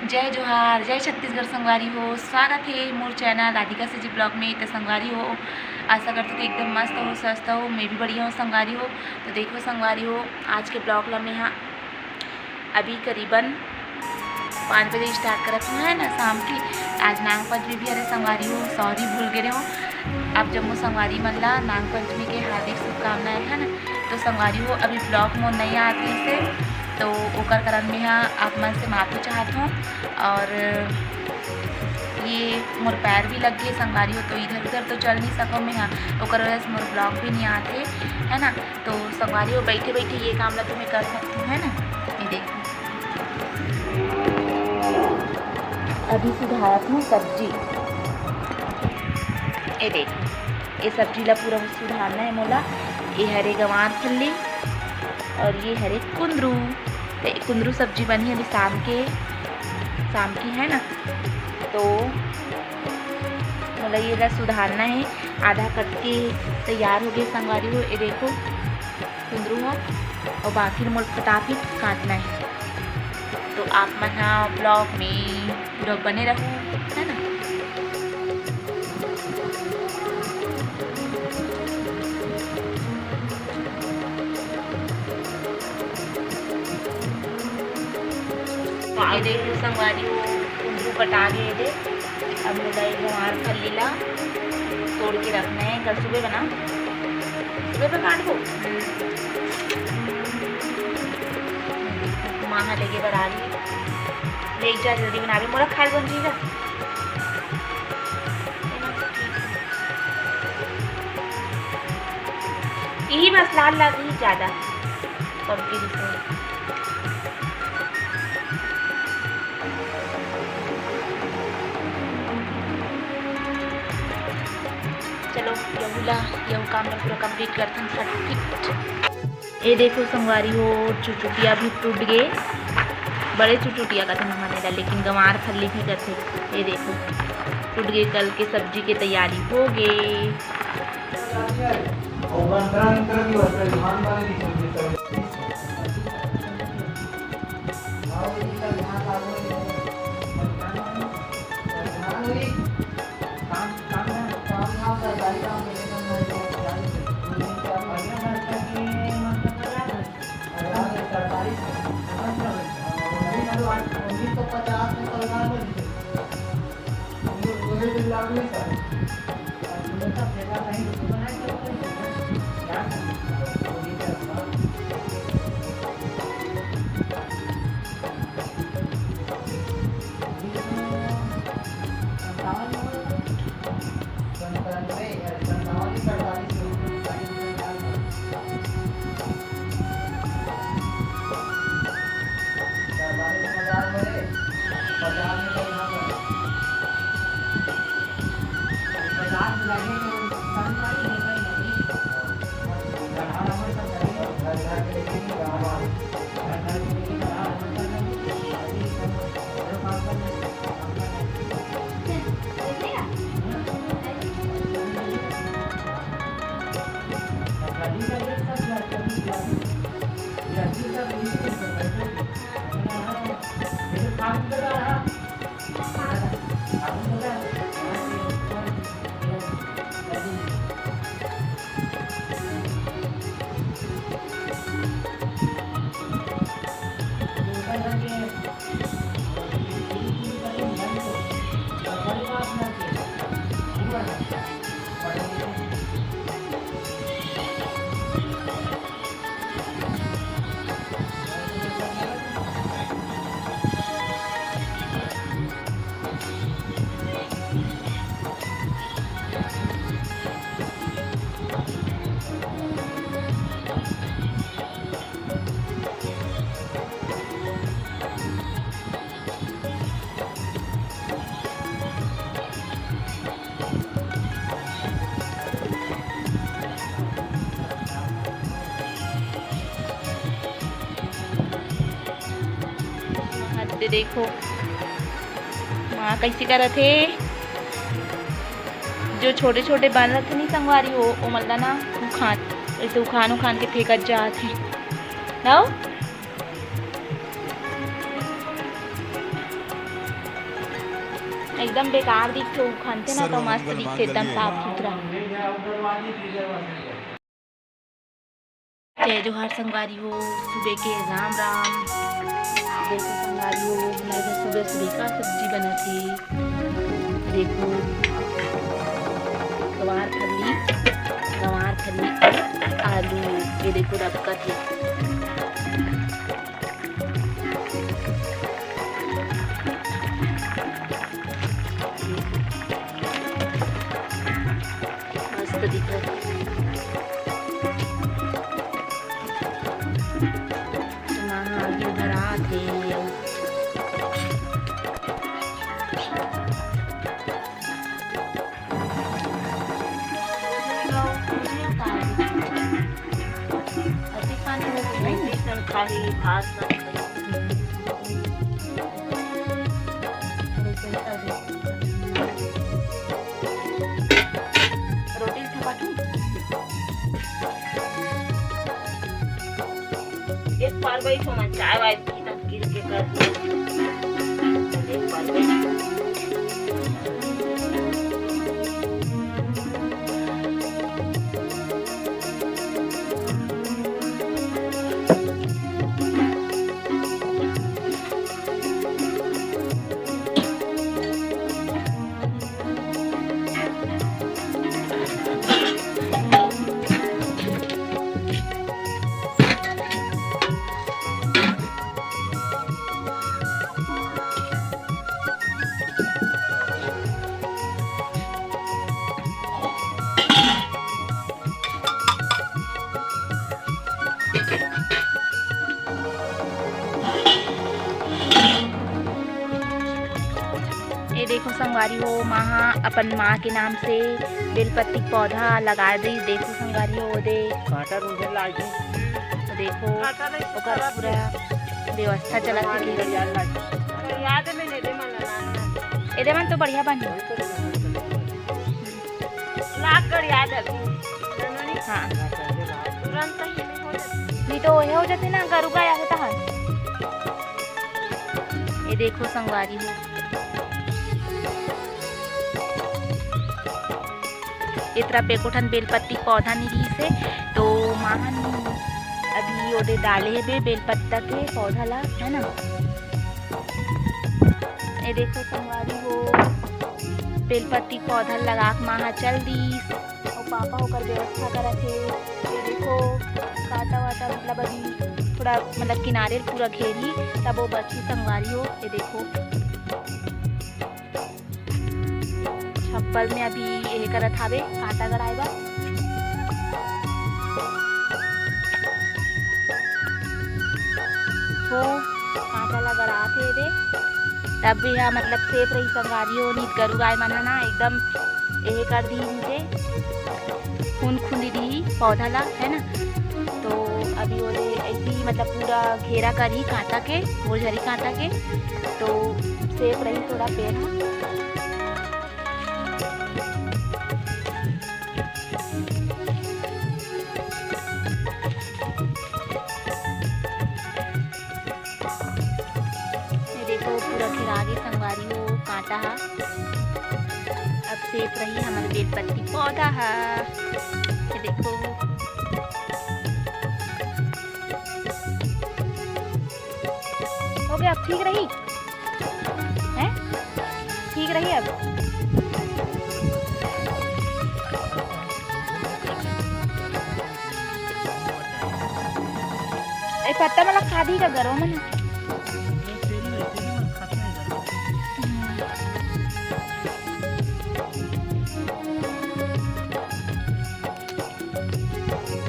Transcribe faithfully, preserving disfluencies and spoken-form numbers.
जय जोहार, जय छत्तीसगढ़ संगवारी हो, स्वागत हे मोर चैनल राधिका सीजी ब्लॉग में। तो संगवारी हो, आशा करथों कि एकदम मस्त हो, स्वस्थ हो। मैं भी बढ़िया हूँ संगवारी हो। तो देखो संगवारी हो, आज के ब्लॉग ला मैं हा अभी करीबन पाँच बजे स्टार्ट करत हूँ, है ना, शाम की। आज नाग पंचमी भी हरे संगवारी हो, सॉरी भूल गे हो। आप जम्मो संगवारी मन ला नाग पंचमी के हार्दिक शुभकामनाएं, है ना। तो संगवारी हो, अभी ब्लॉग मोर नई आत रहिस हे, तो ओकर कारण मैं हा आप मन से माफी चाहत हूँ। और ये मोर पैर भी लग गे संगवारी हो, तो इधर उधर तो चल नहीं सकूँ मैं हा, ओकर वजह से मोर ब्लॉग भी नहीं आते, है ना। तो संगवारी हो, बैठे बैठे ये काम ला तो मैं कर सकती हूँ, है ना। ये देखो, अभी सुधारत हूँ सब्जी। ये देखो, ये सब्जी ला पूरा सुधारना है मोला। ये हरे गंवार फल्ली और ये हरे कुंदरू। तो ये कुंदरू सब्जी बनही अभी शाम के, शाम की, है ना। तो मोला ये ला सुधारना है। आधा कट के तैयार हो गए संगवारी हो। ये देखो कुंदरू हो, और बाकी मोला फटाफट काटना है। तो आप मन हा ब्लॉग में पूरा बने रहू, है ना। ये देखो संगवारी हो, कुंदरू कटा गए थे। अब मोला ये गंवार फल्ली ला तोड़ के रखना है, कल सुबह बना, सुबह पे काट दो। माँ हा लेके बर आ रही, ले जा जल्दी बना दे, मोला खाए बन जी। यही बस लाल लाल रही ज्यादा, कम की रिसोई। चलो, यहू ला, यहू काम ला पूरा complete करथन फटफट। ये देखो संगवारी हो, चुचुटिया भी टूट गे। बड़े चुचुटिया कथे हमन एला, लेकिन गंवार फल्ली भी कथे। ये देखो, टूट गे। कल के सब्जी के तैयारी हो गे। दे देखो माँ कैसे करत हे। जो छोटे छोटे बन रथे नी संगवारी हो, ओमन ला ना उखान, ऐसे उखान उखान के फेंकत जात हे। लाओ। एकदम बेकार दिखथे, उ खनथे ना तो मस्त दिखथे, एकदम साफ सुथरा। जय जोहार संगवारी हो, सुबह के राम राम। देखो संगवारी हो, हमर घर सुबह सुबह का सब्जी बनत हे। देखो, गंवार फली, गंवार फली, आलू, ये देखो रपकत हे। मस्त दिखत हे। तो माँ आगे भरात हे। अति पानी हो गई। नहीं, नहीं, सब खाही, भात सब खाही। रोटी ल थपा दूँ? एक बार बैठो, मैं चाय वाय पी, तब गिर के कर दो। एक बार बैठो। ये देखो संगवारी हो, माँ हा अपन माँ के नाम से बेलपत्ती के पौधा लगा दे। देखो संगवारी हो, दे कांटा रूंझे लागे। तो देखो, कांटा नहीं, ओकर खराब पूरा है। व्यवस्था चलत हे। याद है, मैंने दे मन लगा। एदे मन तो बढ़िया बन। लाग कर याद है। हाँ। तुरंत ही नहीं हो जाती। नहीं तो ये हो जाते ना, गरु गाय आते तहन। ये देखो संगवारी हो, एतरा पे कोठन बेलपत्ती पौधा नहीं रहिस हे, तो माँ हन अभी ओदे डाले हेबे बेलपत्ता के पौधा ला, है ना। ये देखो संगवारी हो, बेलपत्ती पौधा लगा के माँ हा चल दीस। अउ पापा ओकर व्यवस्था करत हे। ये देखो, कांटा वाटा मतलब अभी थोड़ा मतलब किनारे पूरा घेरी, तब वो बची संगवारी हो। ये देखो, छप्पर में अभी ये करत हावे कांटा गड़ाए बर। हो, कांटा ला गड़ात हे दे, तब भी हा मतलब safe रही संगवारी हो, नहीं गरु गाय मन हा ना एकदम ये कर दी मुझे, खून खुंदी दी पौधा ला, है ना। तो अभी ओले ऐसे ही मतलब पूरा घेरा करही कांटा के, मोरझरी कांटा के, तो safe रही थोड़ा पेड़ हा। ये देखो, पूरा घेरा गे संगवारी हो कांटा हा। अब safe रही हमर बेलपत्ती पौधा हा। ये देखो, हो गया, अब ठीक रही, हैं? ठीक रही अब। ए पत्ता मला खा दी का गरवा मन?